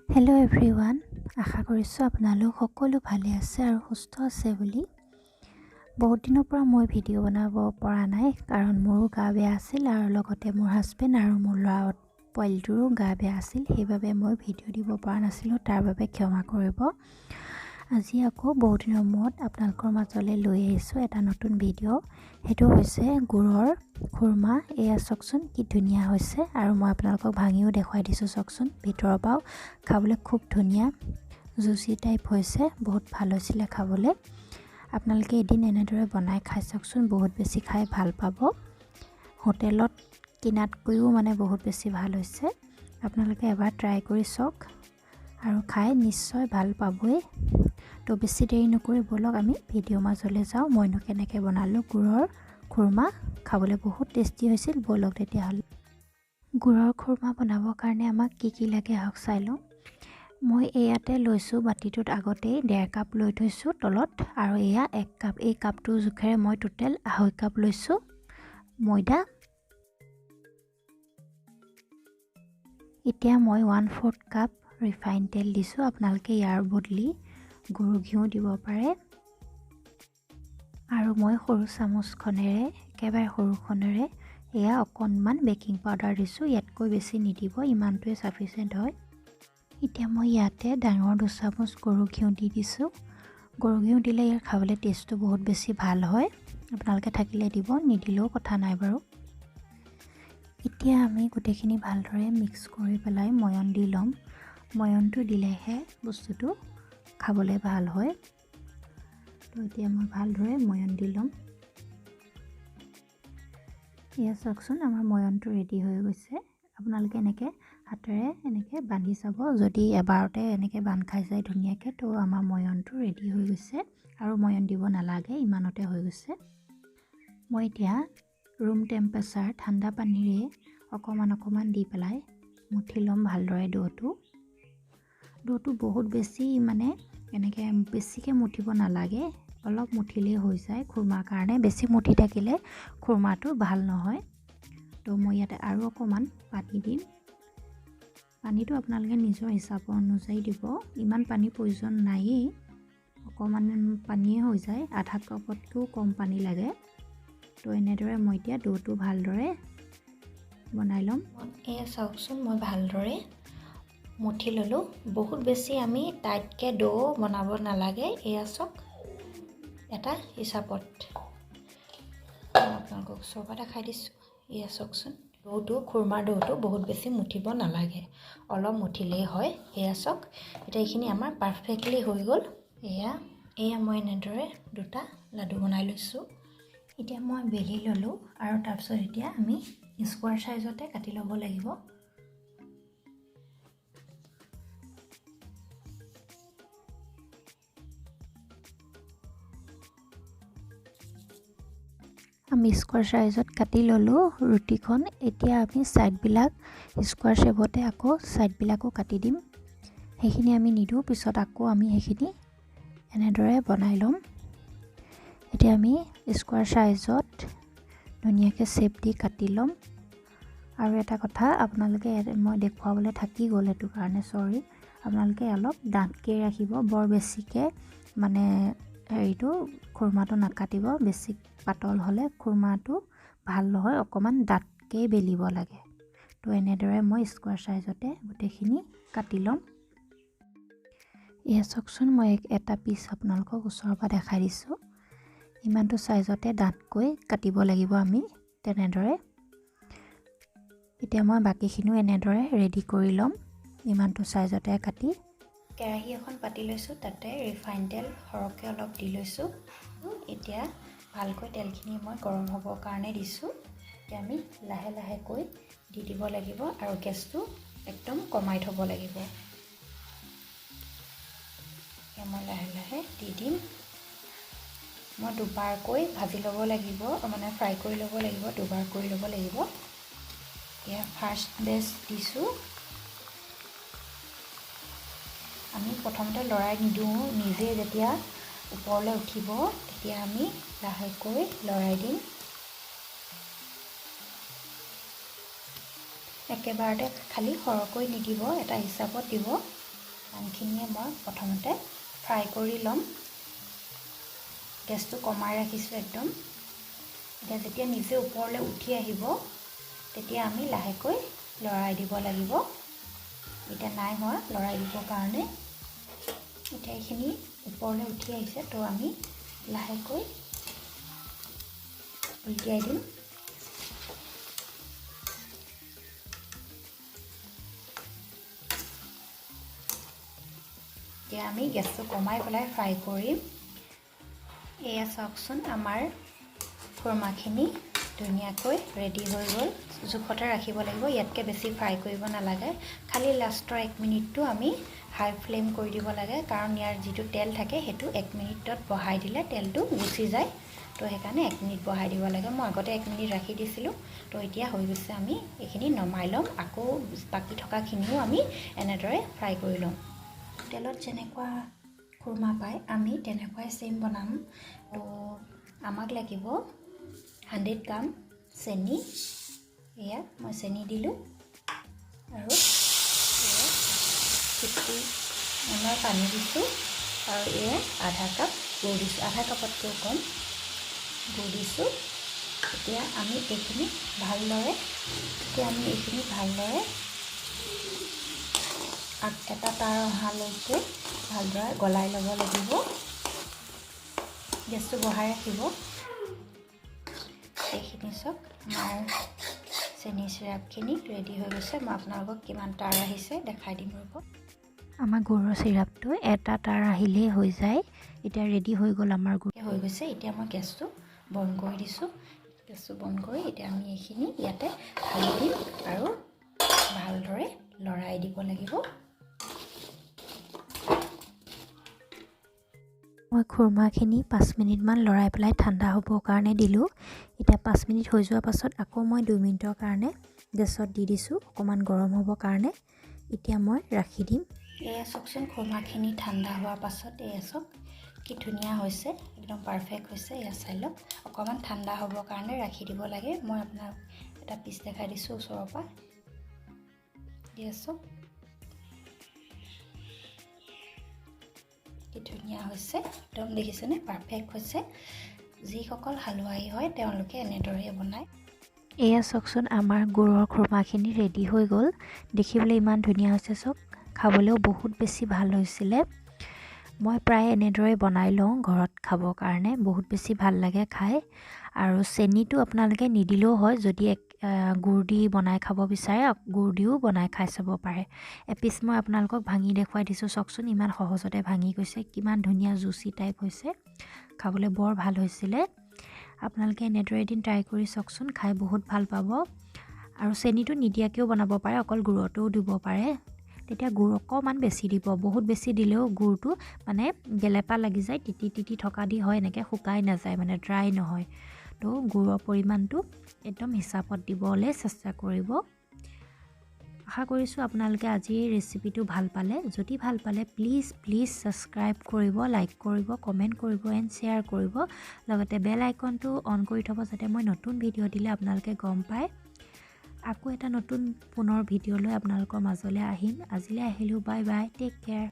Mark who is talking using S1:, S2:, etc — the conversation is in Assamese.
S1: হেল্ল' এভৰিৱান, আশা কৰিছোঁ আপোনালোক সকলো ভালে আছে আৰু সুস্থ আছে বুলি। বহুত দিনৰ পৰা মই ভিডিঅ' বনাব পৰা নাই, কাৰণ মোৰো গা বেয়া আছিল আৰু লগতে মোৰ হাজবেণ্ড আৰু মোৰ ল'ৰা পোৱালিটোৰো গা বেয়া আছিল, সেইবাবে মই ভিডিঅ' দিব পৰা নাছিলোঁ, তাৰ বাবে ক্ষমা কৰিব। আজি আকৌ বহুত দিনৰ মূৰত আপোনালোকৰ মাজলৈ লৈ আহিছোঁ এটা নতুন ভিডিঅ'। সেইটো হৈছে গুৰৰ খুৰমা। এয়া চাওকচোন কি ধুনীয়া হৈছে, আৰু মই আপোনালোকক ভাঙিও দেখুৱাই দিছোঁ। চাওকচোন, ভিতৰৰ পৰাও খাবলৈ খুব ধুনীয়া জুচি টাইপ হৈছে, বহুত ভাল হৈছিলে খাবলৈ। আপোনালোকে এদিন এনেদৰে বনাই খাই চাওকচোন, বহুত বেছি খাই ভাল পাব। হোটেলত কিনাতকৈও বহুত বেছি ভাল হৈছে। আপোনালোকে এবাৰ ট্ৰাই কৰি চাওক আৰু খাই নিশ্চয় ভাল পাবই। তো বেছি দেৰি নকৰি ব'লক আমি ভিডিঅ' মাজলৈ যাওঁ। মইনো কেনেকৈ বনালোঁ গুৰৰ খুৰমা, খাবলৈ বহুত টেষ্টি হৈছিল। ব'লক তেতিয়াহ'লে গুৰৰ খুৰমা বনাবৰ কাৰণে আমাক কি কি লাগে আহক চাই লওঁ। মই ইয়াতে লৈছোঁ বাতিটোত আগতেই 1.5 কাপ লৈ থৈছোঁ তলত, আৰু এয়া 1 কাপ। এই কাপটোৰ জোখেৰে মই টোটেল 2.5 কাপ লৈছোঁ ময়দা। এতিয়া মই 1/4 কাপ ৰিফাইন তেল দিছোঁ। আপোনালোকে ইয়াৰ বদলি গৰু ঘিউ দিব পাৰে। আৰু মই সৰু চামুচখনেৰে, একেবাৰে সৰুখনেৰে এয়া অকণমান বেকিং পাউডাৰ দিছোঁ। ইয়াতকৈ বেছি নিদিব, ইমানটোৱে ছাফিচিয়েণ্ট হয়। এতিয়া মই ইয়াতে ডাঙৰ 2 চামুচ গৰু ঘিউ দি দিছোঁ। গৰু ঘিউ দিলে ইয়াৰ খাবলৈ টেষ্টটো বহুত বেছি ভাল হয়। আপোনালোকে থাকিলে দিব, নিদিলেও কথা নাই বাৰু। এতিয়া আমি গোটেইখিনি ভালদৰে মিক্স কৰি পেলাই ময়ন দি ল'ম। ময়নটো দিলেহে বস্তুটো খাবলৈ ভাল হয়। তো এতিয়া মই ভালদৰে ময়ন দি ল'ম। এয়া চাওকচোন, আমাৰ ময়নটো ৰেডি হৈ গৈছে। আপোনালোকে এনেকৈ হাতেৰে এনেকৈ বান্ধি চাব, যদি এবাৰতে এনেকৈ বান্ধ খাই যায় ধুনীয়াকৈ, তো আমাৰ ময়নটো ৰেডি হৈ গৈছে। আৰু ময়ন দিব নালাগে, ইমানতে হৈ গৈছে। মই এতিয়া ৰুম টেম্পাৰেচাৰ ঠাণ্ডা পানীৰে অকণমান অকণমান দি পেলাই মুঠি ল'ম ভালদৰে ড'টো। ড'টো বহুত বেছি এনেকৈ বেছিকৈ মুঠিব নালাগে, অলপ মুঠিলেই হৈ যায় খুৰমাৰ কাৰণে। বেছি মুঠি থাকিলে খুৰমাটো ভাল নহয়। তো মই ইয়াতে আৰু অকণমান পানী দিম। পানীটো আপোনালোকে নিজৰ হিচাপৰ অনুযায়ী দিব, ইমান পানীৰ প্ৰয়োজন নায়েই, অকণমান পানীয়ে হৈ যায়, আধা কাপতকৈও কম পানী লাগে। তো এনেদৰে মই এতিয়া ড'টো ভালদৰে বনাই ল'ম।
S2: এয়া চাওকচোন, মই ভালদৰে মুঠি ল'লোঁ। বহুত বেছি আমি টাইটকৈ ড' বনাব নালাগে। এয়া চাওক, এটা হিচাপত মই আপোনালোকক ওচৰৰ পৰা দেখাই দিছোঁ। এয়া চাওকচোন, ড'টো, খুৰমাৰ ড'টো বহুত বেছি মুঠিব নালাগে, অলপ মুঠিলেই হয়। এয়া চাওক, এতিয়া এইখিনি আমাৰ পাৰফেক্টলি হৈ গ'ল। এয়া মই এনেদৰে দুটা লাডু বনাই লৈছোঁ।
S1: এতিয়া মই বেলি ল'লোঁ আৰু তাৰপিছত এতিয়া আমি স্কোৱাৰ চাইজতে কাটি ল'ব লাগিব। আমি স্কোৱাৰ চাইজত কাটি ল'লোঁ ৰুটিখন। এতিয়া আমি ছাইডবিলাক স্কোৱাৰ শ্বেপতে আকৌ ছাইডবিলাকো কাটি দিম। সেইখিনি আমি নিদিওঁ, পিছত আকৌ আমি সেইখিনি এনেদৰে বনাই ল'ম। এতিয়া আমি স্কোৱাৰ চাইজত ধুনীয়াকৈ শ্বেপ দি কাটি ল'ম। আৰু এটা কথা আপোনালোকে মই দেখুৱাবলৈ থাকি গ'ল, সেইটো কাৰণে চৰি। আপোনালোকে অলপ ডাঠকৈ ৰাখিব, বৰ বেছিকৈ হেৰিটো খুৰমাটো নাকাটিব। বেছি পাতল হ'লে খুৰমাটো ভাল নহয়, অকণমান ডাঠকৈ বেলিব লাগে। তো এনেদৰে মই স্কোৱাৰ চাইজতে গোটেইখিনি কাটি ল'ম। এয়া চাওকচোন, মই এটা পিচ আপোনালোকক ওচৰৰ পৰা দেখাই দিছোঁ। ইমানটো চাইজতে ডাঠকৈ কাটিব লাগিব আমি তেনেদৰে। এতিয়া মই বাকীখিনিও এনেদৰে ৰেডি কৰি ল'ম, ইমানটো চাইজতে কাটি।
S2: কেৰাহী এখন পাতি লৈছোঁ, তাতে ৰিফাইন তেল সৰহকৈ অলপ দি লৈছোঁ। এতিয়া ভালকৈ তেলখিনি মই গৰম হ'বৰ কাৰণে দিছোঁ। এতিয়া আমি লাহে লাহেকৈ দি দিব লাগিব আৰু গেছটো একদম কমাই থ'ব লাগিব। এতিয়া মই লাহে লাহে দি দিম। মই দুবাৰকৈ ভাজি ল'ব লাগিব, মানে ফ্ৰাই কৰি ল'ব লাগিব, দুবাৰ কৰি ল'ব লাগিব। এতিয়া ফাৰ্ষ্ট বেচ দিছোঁ। আমি প্ৰথমতে লৰাই নিদিওঁ, নিজে যেতিয়া ওপৰলৈ উঠিব তেতিয়া আমি লাহেকৈ লৰাই দিম। একেবাৰতে খালি সৰহকৈ নিদিব, এটা হিচাপত দিব। ইমানখিনিয়ে মই প্ৰথমতে ফ্ৰাই কৰি ল'ম। গেছটো কমাই ৰাখিছোঁ একদম। এতিয়া যেতিয়া নিজে ওপৰলৈ উঠি আহিব তেতিয়া আমি লাহেকৈ লৰাই দিব লাগিব। এতিয়া নাই হোৱা লৰাই দিবৰ কাৰণে। এতিয়া এইখিনি ওপৰলৈ উঠি আহিছে, তো আমি লাহেকৈ উলটিয়াই দিম। এতিয়া আমি গেছটো কমাই পেলাই ফ্ৰাই কৰিম। এয়া চাওকচোন, আমাৰ খুৰমাখিনি ধুনীয়াকৈ ৰেডি হৈ গ'ল। জোখতে ৰাখিব লাগিব, ইয়াতকৈ বেছি ফ্ৰাই কৰিব নালাগে। খালি লাষ্টৰ 1 মিনিটটো আমি হাই ফ্লেম কৰি দিব লাগে, কাৰণ ইয়াৰ যিটো তেল থাকে সেইটো 1 মিনিটত বহাই দিলে তেলটো গুচি যায়। তো সেইকাৰণে 1 মিনিট বহাই দিব লাগে। মই আগতে 1 মিনিট ৰাখি দিছিলোঁ। তো এতিয়া হৈ গৈছে, আমি এইখিনি নমাই ল'ম। আকৌ বাকী থকাখিনিও আমি এনেদৰে ফ্ৰাই কৰি ল'ম। তেলত যেনেকুৱা খুৰমা পায় আমি তেনেকুৱাই ছেইম বনাম। তো আমাক লাগিব 100 গ্ৰাম চেনি। এয়া মই চেনি দিলোঁ আৰু 50 ml পানী দিছোঁ আৰু এয়া আধা কাপ গুড় দিছোঁ, আধা কাপতকৈও কম গুড় দিছোঁ। এতিয়া আমি এইখিনি ভালদৰে এটা তাঁৰ অহালৈকে ভালদৰে গলাই ল'ব লাগিব। গেছটো বঢ়াই ৰাখিব। এইখিনি চাওক, আমাৰ চেনি চিৰাপখিনি ৰেডি হৈ গৈছে। মই আপোনালোকক কিমান তাঁৰ আহিছে দেখাই দিম ৰ'ব।
S1: আমাৰ গুৰৰ চিৰাপটো এটা তাঁৰ আহিলেই হৈ যায়। এতিয়া ৰেডি হৈ গ'ল আমাৰ গুড়।
S2: হৈ গৈছে। এতিয়া মই গেছটো বন্ধ কৰি দিছোঁ। গেছটো বন্ধ কৰি এতিয়া আমি এইখিনি ইয়াতে ঢালি দিম আৰু ভালদৰে লৰাই দিব লাগিব।
S1: মই খুৰমাখিনি 5 মিনিটমান লৰাই পেলাই ঠাণ্ডা হ'বৰ কাৰণে দিলোঁ। এতিয়া 5 মিনিট হৈ যোৱাৰ পাছত আকৌ মই 2 মিনিটৰ কাৰণে গেছত দি দিছোঁ, অকণমান গৰম হ'বৰ কাৰণে। এতিয়া মই ৰাখি দিম।
S2: এয়া চাওকচোন, খুৰমাখিনি ঠাণ্ডা হোৱাৰ পাছত এয়া চাওক কি ধুনীয়া হৈছে, একদম পাৰফেক্ট হৈছে। এয়া চাই লওক, অকণমান ঠাণ্ডা হ'বৰ কাৰণে ৰাখি দিব লাগে। মই আপোনাক এটা পিচ দেখাই দিছোঁ ওচৰৰ পৰা। এয়া চাওক কি ধুনীয়া হৈছে, একদম দেখিছেনে পাৰফেক্ট হৈছে। যিসকল হালোৱাই হয় তেওঁলোকে এনেদৰেই বনায়।
S1: এয়া চাওকচোন, আমাৰ গুৰৰ খুৰমাখিনি ৰেডি হৈ গ'ল। দেখিবলৈ ইমান ধুনীয়া হৈছে চাওক, খাবলৈও বহুত বেছি ভাল হৈছিলে। মই প্ৰায় এনেদৰে বনাই লওঁ ঘৰত খাবৰ কাৰণে, বহুত বেছি ভাল লাগে খাই। আৰু চেনিটো আপোনালোকে নিদিলেও হয়, যদি গুড় দি বনাই খাব বিচাৰে গুড় দিও বনাই খাই চাব পাৰে। এপিচ মই আপোনালোকক ভাঙি দেখুৱাই দিছোঁ, চাওকচোন ইমান সহজতে ভাঙি গৈছে, কিমান ধুনীয়া জুচি টাইপ হৈছে, খাবলৈ বৰ ভাল হৈছিলে। আপোনালোকে এনেদৰে এদিন ট্ৰাই কৰি চাওকচোন, খাই বহুত ভাল পাব। আৰু চেনিটো নিদিয়াকৈও বনাব পাৰে, অকল গুড়টোও দিব পাৰে। তেতিয়া গুড় অকণমান বেছি দিব, বহুত বেছি দিলেও গুড়টো মানে গেলেপা লাগি যায়, তিতি তিতি থকা দি হয়, এনেকৈ শুকাই নাযায়, মানে ড্ৰাই নহয়। তো গুড়ৰ পৰিমাণটো একদম হিচাপত দিবলৈ চেষ্টা কৰিব। আশা কৰিছোঁ আপোনালোকে আজি এই ৰেচিপিটো ভাল পালে। যদি ভাল পালে প্লিজ প্লিজ ছাবস্ক্ৰাইব কৰিব, লাইক কৰিব, কমেণ্ট কৰিব এণ্ড শ্বেয়াৰ কৰিব। লগতে বেল আইকনটো অন কৰি থ'ব, যাতে মই নতুন ভিডিঅ' দিলে আপোনালোকে গম পায়। আকৌ এটা নতুন পুনৰ ভিডিঅ' লৈ আপোনালোকৰ মাজলৈ আহিম। আজিলৈ আহিলোঁ, বাই বাই, টেক কেয়াৰ।